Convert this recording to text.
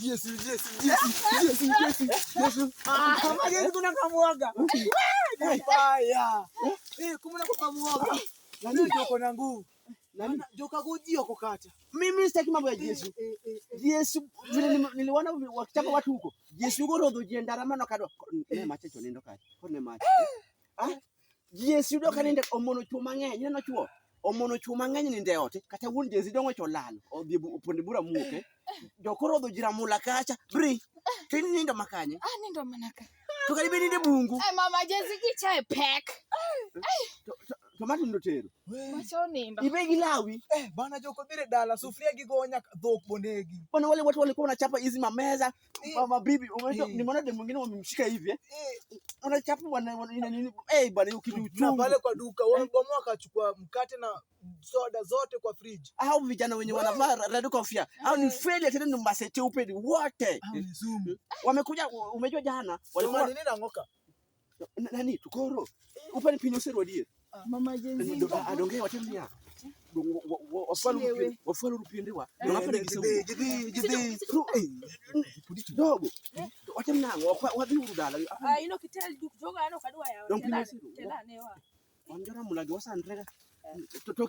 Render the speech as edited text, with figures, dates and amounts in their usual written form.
Yesu, Yesu, Yesu, Yesu, Yesu, Yesu. Ah, mageni kuna kamuoga. Mbaya. Eh, kumuna kwa kamuoga. Nani ndio na nguvu? Nani? Ndio kagujio kukata. Mimi sitaki mambo ya Yesu. Yesu vile niliona wakichapa watu huko. Yesu yuko rodho jiendarama no kadwa. Ne mache to nindo kacha. Kod ne mache. Ah? Yesu yudo ka ninde omono chwo mang'eny, ineno chwo? Omono chwo mang'eny ninde e ot, kata wuon Jezi dongo cho lal, odhi opondo e bura muoke. Jokoro odho ji ramula kacha, bri. To in nindo makanye? Ah, nindo mana ka. To kata ibe ninde bungu. Ay, mama Jezi gi chae pek. To ma nindo tero. Macha onindo. Ibe gi lawi. Eh, bana joko bire dala sufuria gigo nyaka dhok bonegi. Bwana wale watu walikuwa wanachapa hizi mameza, mabibi, unajua nimeona demu mwingine wamemshika hivi eh. Unachapa bwana ina nini? Eh, bwana hiyo kitu Na uchungu. pale kwa duka wamebomoa akachukua mkate na soda zote kwa fridge. Hao vijana wenye wanavaa red kofia, hao ni failure tena ni masete upe ni wote. Au ni sumu. Wamekuja umejua jana walikuwa Nini nangoka? Nani tukoro. Upe ni pinyo sero die. Mama Jezi. Adonge watemia. Wafalu rupinde wa. Ngapende gisu. Gidhi, gidhi. Dogo. Watemnango wadhi uru dala. Ah, ino kitel duk jogo ano kadwa yawa. Dong pinyo sero. Tela newa. Wanjora mulagi wasandrega. To